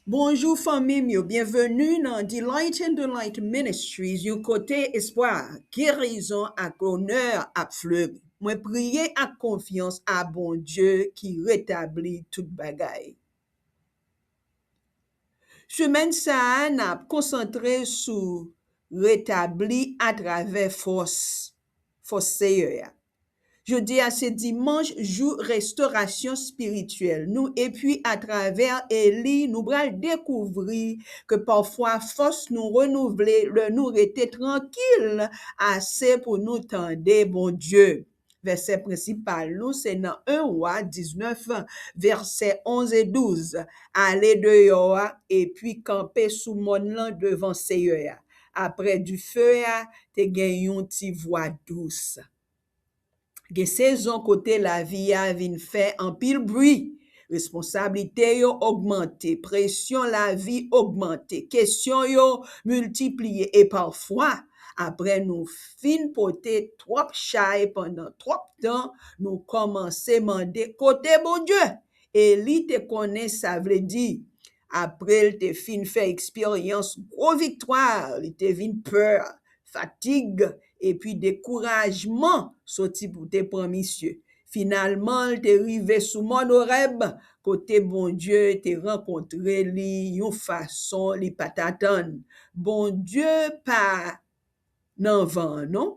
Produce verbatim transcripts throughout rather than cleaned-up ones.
Bonjou fanmi m yo, byenveni nan Delight and Delight Ministries, yon kote espwa, gerizon ak onè ap fleri. Mwen priye ak konfyans a Bondye ki retabli tout bagay. Semèn sa a, n ap konsantre sou retabli atravè fòs, fòs Seyè a. Jodi a se dimanch, jou restorasyon espirityèl nou, epi atravè Eli, nou pral dekouvri ke pafwa fòs nou renouvle lè nou rete trankil ase pou nou tande Bondye. Vèsè prensipal nou se nan en Wa diznèf, vèsè onz e douz. Ale deyò a, epi kanpe sou mòn lan devan Seyè a. Apre dife a, te gen yon ti vwa dous. Gen sezon kote lavi a vin fè anpil bri. Responsablite yo ogmante, presyon lavi ogmante, kesyon yo miltipliye, e pafwa, apre nou fin pote twòp chay pandan twòp tan, nou kòmanse mande, "Kote Bondye?" Eli te konnen sa vle di. Apre l te fin fè eksperyans gwo viktwa, li te vin pè, fatig, epi dekourajman soti pou te pran misye. Finalman, l te rive sou mòn Orèb, kote Bondye te rankontre li yon fason li pa t atann. Bondye pa nan van an, non.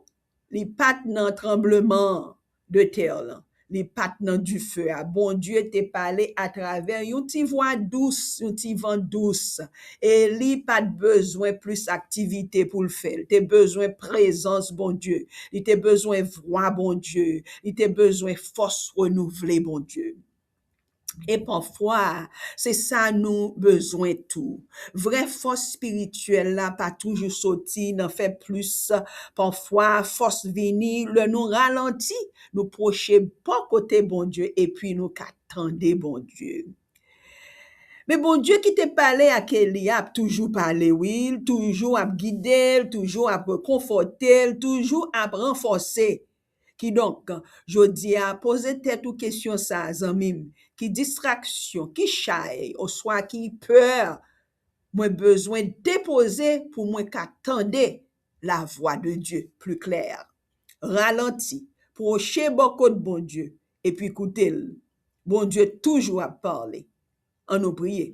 Li pa t nan tranbleman de tè lan. Li pa t nan dife a. Bondye te pale atravè yon ti vwa dous, yon ti van dous. Eli pa t bezwen plis aktivite pou l fè. Li te bezwen prezans Bondye. Li te bezwen vwa Bondye. Li te bezwen fòs renouvle Bondye. E pafwa, se sa nou bezwen tou. Vrè fòs espirityèl la pa toujou soti nan fè plis. Pafwa, fòs vini lè nou ralanti, nou pwoche bò kote Bondye, epi nou ka tande Bondye. Men Bondye ki te pale ak Eli a ap toujou pale, wi, l toujou ap gide l, toujou ap rekonfòte l, toujou ap ranfòse. Kidonk, jodi a, poze tèt ou kesyon sa a, zanmi m. Ki distraksyon, ki chay, oswa ki pè mwen bezwen depoze pou mwen ka tande lavwa de Dye pli klè? Ralanti, pwoche bò kot Bondye, epi koute l. Bondye toujou ap pale. Ann nou priye.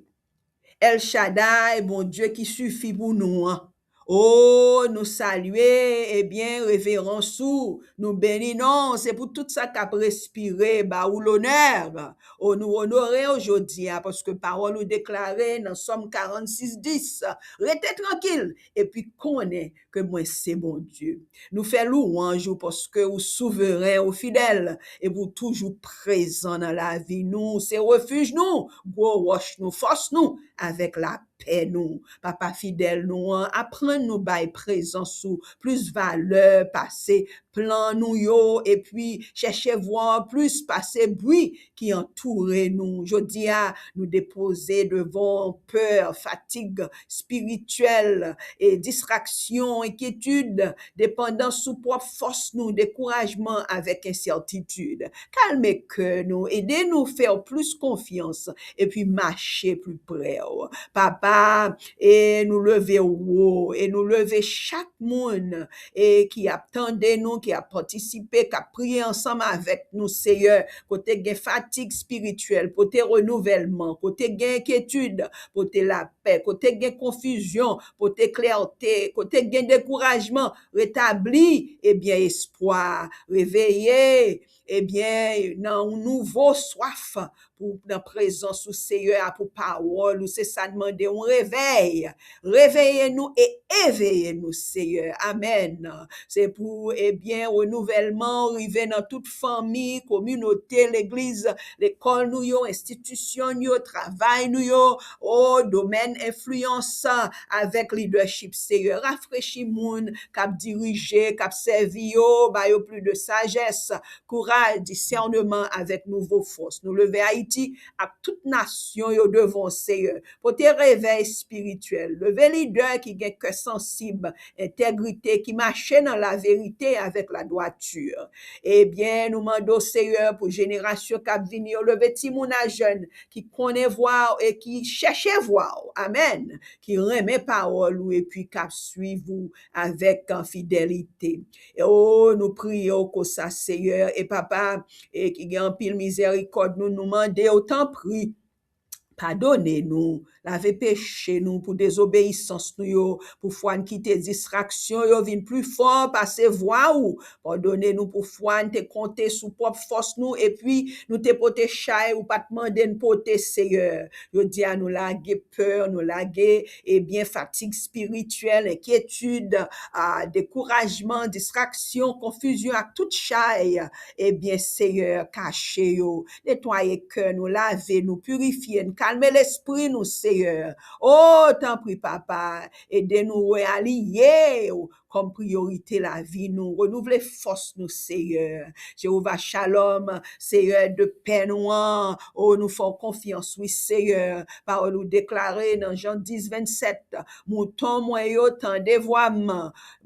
El Shaddai, Bondye ki sifi pou nou an. O, nou salye, ebyen, reverans ou, nou beni non, se pou tout sa k ap respire, ba ou lonè. O, nou onore w jodi a, paske pawòl ou deklare nan Sòm karannsis dis, rete trankil, epi konnen ke mwen se Bondye. Nou fè louwanj ou paske ou souveren, ou fidèl, epi ou toujou prezan nan lavi nou. Se refij nou, gwo wòch nou, fòs nou, avèk lapè nou. Papa fidèl nou an, aprann nou bay prezans ou plis valè pase plan nou yo, epi chèche vwa plis pase bri ki antoure nou. Jodi a, nou depoze devan w pè, fatig espirityèl, e distraksyon, enkyetid, depandans sou pwòp fòs nou, dekourajman avèk ensètitid. Kalme kè nou, ede nou fè w plis konfyans, epi mache pli prè w. Papa, e nou leve w wo, e nou leve chak moun, e ki ap tande nou, ki ap patisipe, k ap priye ansanm avèk nou, Seyè, kote gen fatig espirityèl, pote renouvèlman, kote gen enkyetid, pote lapè, kote gen konfizyon, pote klète, kote gen dekourajman, retabli, ebyen, espwa, reveye, ebyen, nan yon nouvo swaf pou, nan prezans ou, Seyè a, pou pawòl ou. Se sa n mande, yon revèy. Reveye nou e eveye nou, Seyè. Amèn. Se pou, ebyen, renouvèlman rive nan tout fanmi, kominote, legliz, lekòl nou yo, enstitisyon yo, travay nou yo, o domèn enfliyans avèk lidèchip, Seyè. Rafrechi moun k ap dirije, k ap sèvi yo, ba yo plis de sajès, kouraj, disèneman avèk nouvo fòs. Nou leve Ayiti Ayiti ak tout nasyon yo devan w, Seyè. Pote revèy espirityèl. Leve lidè ki gen kè sansib, entegrite, ki mache nan laverite avèk ladwati. Ebyen, nou mande w, Seyè, pou jenerasyon k ap vini yo, leve timoun a jèn ki konnen vwa w e ki chèche vwa w. Amèn. Ki renmen pawòl ou epi k ap swiv ou avèk, uh, fidelite. E o, nou priye w konsa, Seyè, e Papa, e ki gen anpil mizèrikòd nou, nou mande w, tanpri, padone nou, lave peche nou pou dezobeyisans nou yo, pou fwa n kite distraksyon yo vin pli fò pase vwa ou. Padone nou pou fwa n te konte sou pwòp fòs nou, epi nou te pote chay ou pa t mande n pote, Seyè. Jodi a, nou lage pè, nou lage, ebyen, fatig espirityèl, enkyetid, a, dekourajman, distraksyon, konfizyon ak tout chay, ebyen, Seyè, kache yo. Netwaye kè nou, lave nou, pirifye n, kalme lespri nou, Seyè. O, tanpri, Papa, ede nou realiye w kòm priyorite lavi nou. Renouvle fòs nou, Seyè. Jewova Shalom, Seyè de pè nou an. O, nou fè w konfyans, wi, Seyè. Pawòl ou deklare nan Jan dis, vennsèt, mouton mwen yo tande vwa m,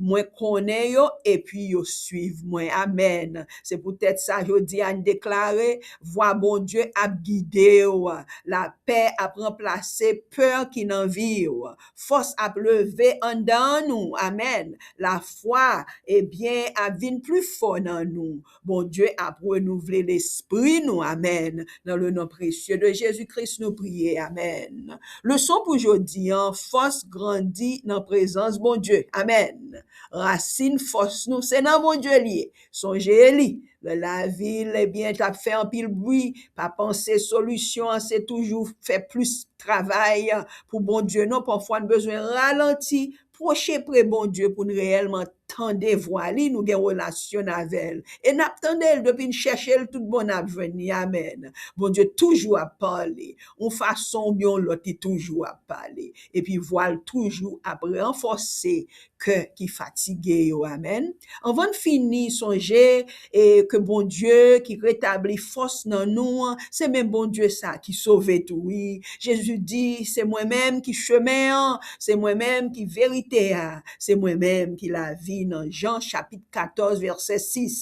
mwen konnen yo, epi yo swiv mwen. Amèn. Se poutèt sa, jodi a, n deklare, vwa Bondye ap gide w. Lapè ap ranplase pè ki nan vi w. Fòs ap leve anndan nou. Amèn. Lafwa, ebyen, ap vin pli fò nan nou. Bondye ap renouvle lespri nou. Amèn. Nan le non presye de Jezi Kris, nou priye. Amèn. Leson pou jodi an, fòs grandi nan prezans Bondye. Amèn. Rasin fòs nou, se nan Bondye l ye. Sonje Eli, lè lavil, ebyen, t ap fè anpil bri, pa panse solisyon an se toujou fè plis travay pou Bondye. Non, pafwa n bezwen ralanti, pwoche pre Bondye pou n reyèlman tande vwa li, nou gen relasyon avè l. E n ap tande l, depi n chèche l tout bon, n ap jwenn li. Amèn. Bondye toujou ap pale. Yon fason oubyen yon lòt, li toujou ap pale. Epi vwa l toujou ap ranfòse kè ki fatige yo. Amèn. Anvan n fini, sonje, e, ke Bondye ki retabli fòs nan nou an, se menm Bondye sa ki sove tou, wi. Jezi di, se mwen menm ki chemen an, se mwen menm ki verite a, se mwen menm ki lavi nan Jan chapit katòz, vèsè sis.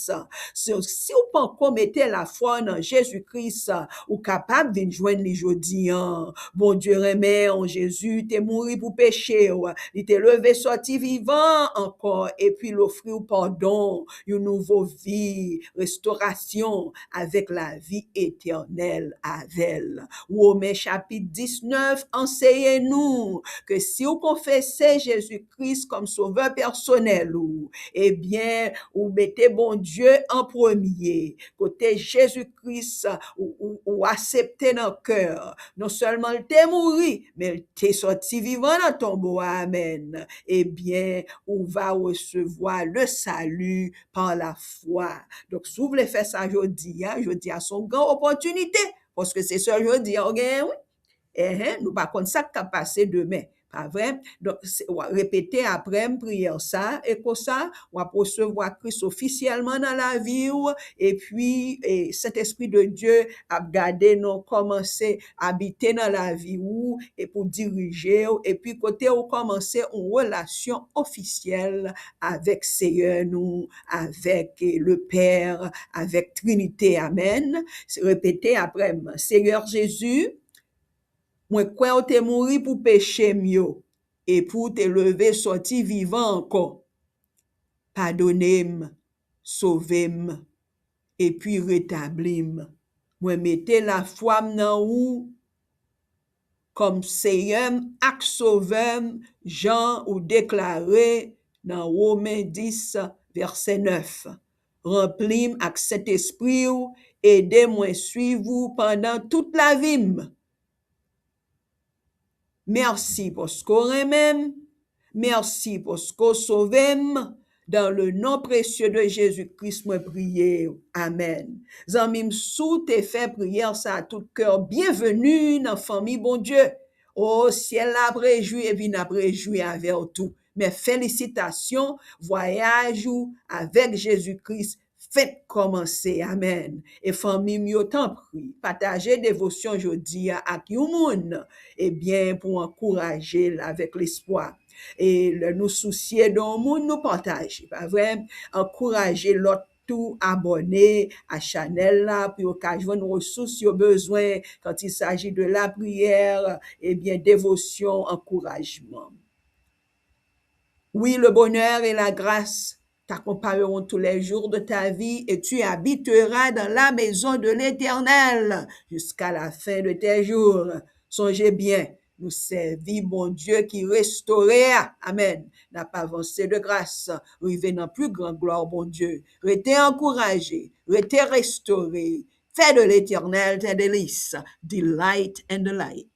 Si, si w panko mete lafwa w nan Jezi Kris, ou kapab vin jwenn li jodi an. Bondye renmen w, Jezi te mouri pou peche w, li te leve sòti vivan ankò, epi l ofri w padon, yon nouvo vi, restorasyon avèk lavi etènèl avè l. Women chapit diznèf anseye nou ke si w konfese Jezi Kris kòm Sovè pèsonèl ou, ebyen, ou mete Bondye an premye. Kote Jezi Kris, ou, ou, ou aksepte nan kè, non sèlman l te mouri, men l te sòti vivan nan tonbo a. Amèn. Ebyen, ou va resevwa le salut par la foi. Donk, si w vle fè sa jodi a, jodi a se yon gran opòtinite, paske se sèl jodi a w genyen, wi. Enhen, nou pa konn sa k ka pase demen, pa vre? Donk, se, w a repete apre m priyè sa, e konsa, w ap resevwa Kris ofisyèlman nan lavi w, epi, e, Sentespri de Dye ap gade nou kòmanse abite nan lavi w, e pou dirije w, epi kote w kòmanse yon relasyon ofisyèl avèk Seyè nou, avèk, e, le Père, avèk Trinite. Amèn. Repete apre m. Seyè Jezi, mwen kwè w te mouri pou peche m yo, epi w te leve sòti vivan ankò. Padone m, sove m, epi retabli m. Mwen mete lafwa m nan ou kòm Seyè m ak Sovè m, jan ou deklare nan Women dis, vèsè nèf. Ranpli m ak Sentespri w, ede mwen swiv ou pandan tout lavi m. Mèsi paske w renmen m. Mèsi paske w sove m. Dans le nom précieux de Jésus-Christ, mwen priye w. Amèn. Zanmi m, si w te fè priyè sa a tout kè w, byenveni nan fanmi Bondye. O, syèl la ap rejwi epi n ap rejwi avè w tou. Men felisitasyon, vwayaj ou avèk Jezi Kris fèt kòmanse. Amèn. E fanmi m yo, tanpri, pataje devosyon jodi a ak yon moun, ebyen, pou ankouraje l avèk lespwa. E lè nou sousye de yon moun, nou pataje, pa vre? Ankouraje lòt tou abòne a chanèl la pou yo ka jwenn resous yo bezwen quand il s'agit de la prière, ebyen, devosyon, ankourajman. Oui, le bonheur et la grâce t'accompagneront tous les jours de ta vie et tu habiteras dans la maison de l'Éternel jusqu'à la fin de tes jours. Sonje byen, nou sèvi Bondye ki restore a. Amèn. N ap avanse de gras, rive nan pli gran glwa Bondye. Rete ankouraje, rete restore. Fais de l'Éternel tes délices. Delight in the light.